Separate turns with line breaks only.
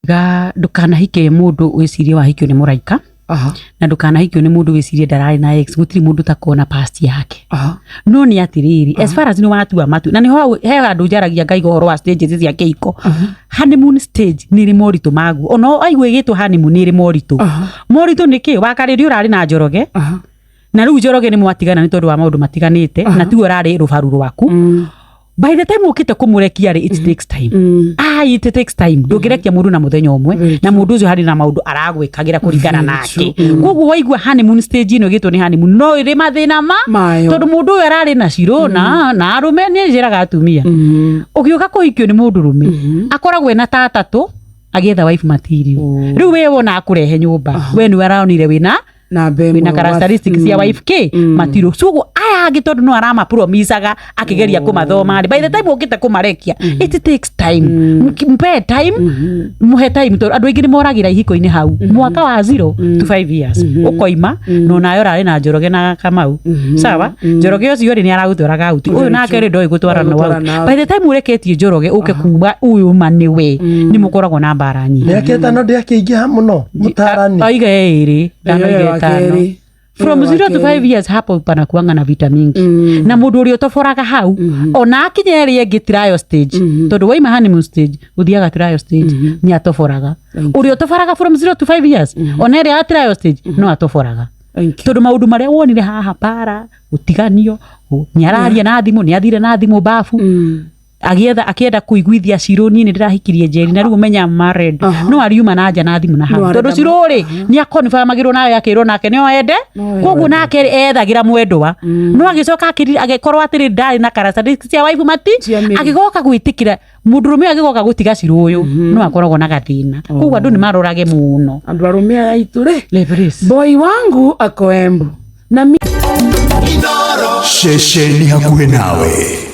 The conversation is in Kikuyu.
Ga ndũkanahike mũndũ wĩcirie wahikio nĩ mũraika. Na ndũkanahikio nĩ mũndũ wĩcirie ndararĩ na ex. Gũtirĩ mũndũ ũtakona past yake. No nĩ atĩrĩrĩ, as far as nĩ watua matua, na nĩho hau he handũ njaragia ngaiga ũhoro wa stages cia kĩhiko. Honeymoon stage nĩ ĩrĩ moritũ maguo. Ona aigua ĩgĩtwo honeymoon nĩ ĩrĩ moritũ. Moritũ nĩ kĩ? Wakarĩria ũrarĩ na Njoroge, na rĩu Njoroge nĩ mwatigana nĩ tondũ wa maũndũ matiganĩte, na tiwe ũrarĩ rũbaru rwaku. By the time ũkĩte kũmũrekia rĩ, it takes time. Ah, it takes time. Ndũngĩrekia mũndũ na mũthenya ũmwe, na mũndũ ũcio harĩ na maũndũ aragwĩkagĩra kũringana
Very
nake.
true.
Koguo waigua honeymoon stage ĩno ĩgĩtwo nĩ honeymoon, no ĩrĩ mathĩna ma
Mayo.
tondũ mũndũ ũyũ ararĩ na cirũ na arũme nĩ njĩraga atumia, ũgĩũka kũhikio nĩ mũndũ rũme akoragwo ena ta atatũ agĩetha wife material. Rĩu we wona akũrehe nyũmba, we nĩwe aronire wĩna
na
wĩna characteristics cia wife k material. So ũguo aya angĩ, tondũ no aramapromisaga akĩgeria kũmathoma rĩ, by the time ũkĩte kũmarekia, it takes time. Mpe time, mũhe time, tondũ andũ aingĩ nĩ moragĩra ihiko-inĩ hau mwaka wa 0 to 5 years, ũkoima na onawe ũrarĩ na Njoroge na Kamau. Sawa, Njoroge ũcio rĩ, nĩ aragũtwaraga out, ũyũ nake rĩ, ndoĩ gũtwara na
Gũtwara
out.
na
By the time ũreketie Njoroge ũke kuma ũyũ ma nĩwe, nĩ mũkoragwo na mbara nyingĩ.
Mĩaka 5 ndĩakĩingĩha mũno, mũtarani?
Aiga ĩrĩ, ndanoiga
Ĩyo ya
5.
kerĩ.
From
Ĩyo ya
0 to 5 years hapo panakuanga na vita mingi, na mũndũ ũrĩa ũtoboraga hau ona akinya ĩrĩa ĩngĩ trial stage, tondũ waima honeymoon stage ũthiaga trial stage, nĩ atoboraga. Ũrĩa ũtoboraga from 0 to 5 years, ona ĩrĩa ya trial stage no atoboraga.
Thank you.
Tondũ maũndũ marĩa wonire haha, bara gũtiganio, nĩ araria na thimũ, nĩ athire na thimũ babu agĩetha akĩenda kũiguithia Cirũ, niĩ nĩ ndĩrahikirie Njeri na rĩu ũmenya married. No ariuma na nja na thimũ na hau
No
tondũ
arenda
Cirũ rĩ, nĩ akonfirmagĩrwo nawe, akĩrwo nake nĩ ende.
No ende.
Koguo nake rĩ, ethagĩra mwendwa, no agĩcoka agĩkorwo atĩrĩ ndarĩ na characteristics cia wife mati.
Cia mĩri.
Agĩgoka gwĩtĩkĩra mũndũrũme ũyũ, agĩgoka gũtiga Cirũ ũyũ, no akoragwo na gathĩna. Koguo andũ nĩ marorage mũno.
Andũ arũme aya aitũ rĩ.
Leveris.
Boy wangu ako Embu na mi
Ceceni hakuhĩ nawe.